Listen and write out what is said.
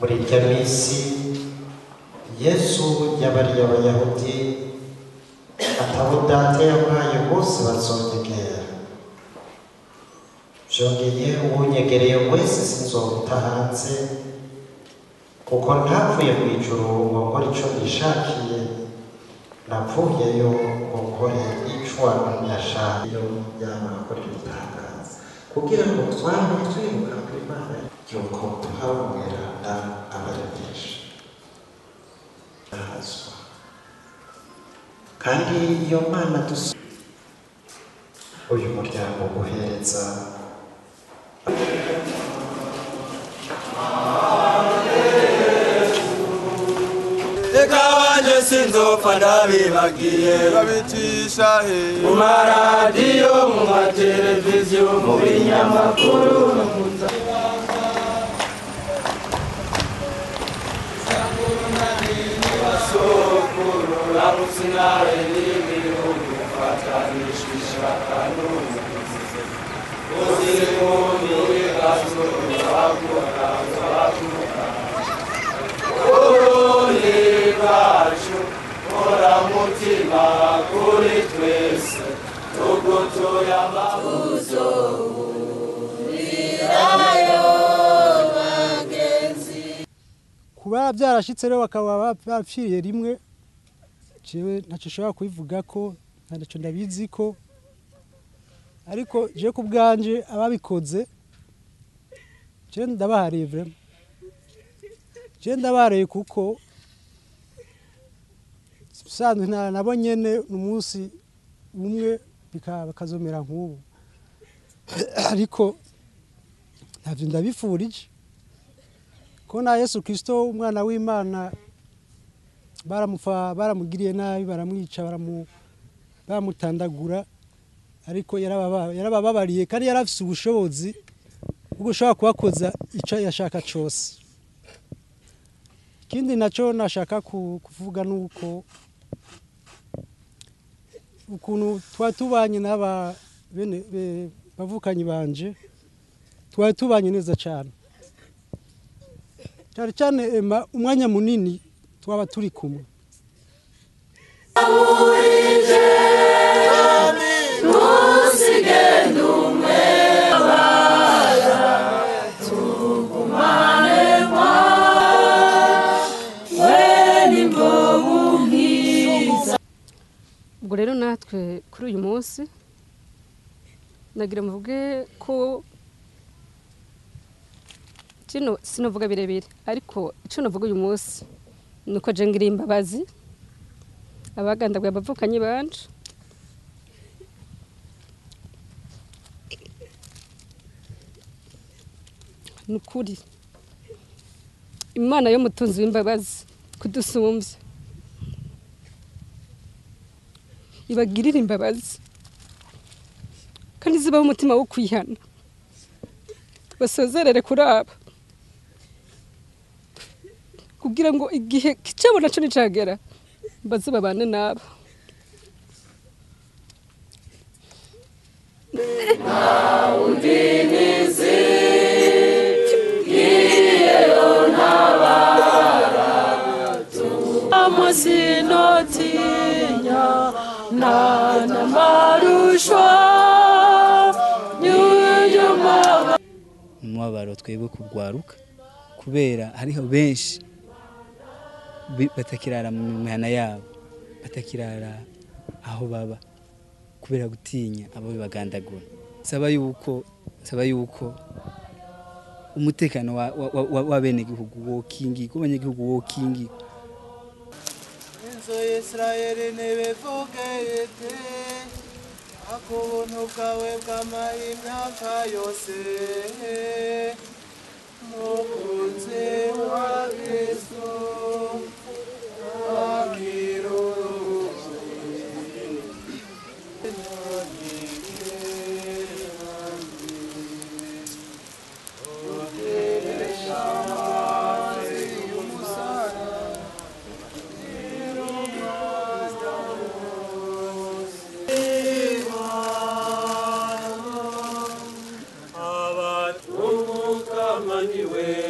Muri irya minsi Yesu yabariye Abayahudi ati abo Data yampaye bose bazonyegera, vyongeye uwunyegereye wese sinzomuta hanze, kuko ntavuye mw'ijuru ngo nkore ico nishakiye, navuyeyo ngo nkore ico uwantumye ashaka. Iyo yama akora ibitangaza kugira ngo twame twibuka ko Imana yuko Pawulo mweranda abaremesha ahazwa, kandi iyo Mana uyu muryango guhereza. Eka sinzopfa ndabibagiye, babicisha he mu maradiyo, mu mateleviziyo, mu binyamakuru no mu basokuru barusinare n'ibihugu fatanishwa kanuni uzirikuni gasuru bakuka bakuka Urundi bwacu hora mutima kuri twese tugutuye bagenzi. Kuba byarashitse rero bakaba bapfiriye rimwe, jewe ntacyo nshobora kubivuga ko ntacyo ndabizi ko, ariko je ku bwanje ababikoze je ndabahariye vraiment, je ndabareye kuko sanzwe nabo nyene umunsi umwe bakazomera nk'ubu, ariko ntavyo ndabifurije ko na Yesu Kristo umwana w'Imana baramufa baramugiriye nabi, baramwica, baramutandagura, ariko yarabababariye kandi yarafise ubushobozi bwo gushobora kubakoza ico yashaka cose. Ikindi naco nashaka kuvuga nuko ukuntu twari tubanye n'aba bene bavukanyi banje, twari tubanye neza cyane cyane cyane Emma, umwanya munini twaba turi kumwe. Ubwo rero natwe kuri uyu munsi nagira muvuge ko kino sinovuga birebire, ariko ico novuga uyu munsi nuko je ngira imbabazi abagandaguye abavukanyi banje, nukuri Imana yo mutunzi w'imbabazi kudusumvya ibagirira imbabazi kandi zibaho umutima wo kwihana, basozerere kuraba kugira ngo igihe kicabo naco nicagera baze babane nabo. Sinotinya na marushwa nyuma umubabaro twebwe kugwaruka kubera hariho benshi batakirara mu mihana yabo, batakirara aho baba kubera gutinya abo bibagandagura. Saba yuko umutekano wa bene gihugu wokingirwa, abanyagihugu wokingirwa. Inzu y'Isirayeli nibivuge iti akubuntu bwawe bwamaye imyaka yose, mukunzi wa Kristo Abatumukamaniwe.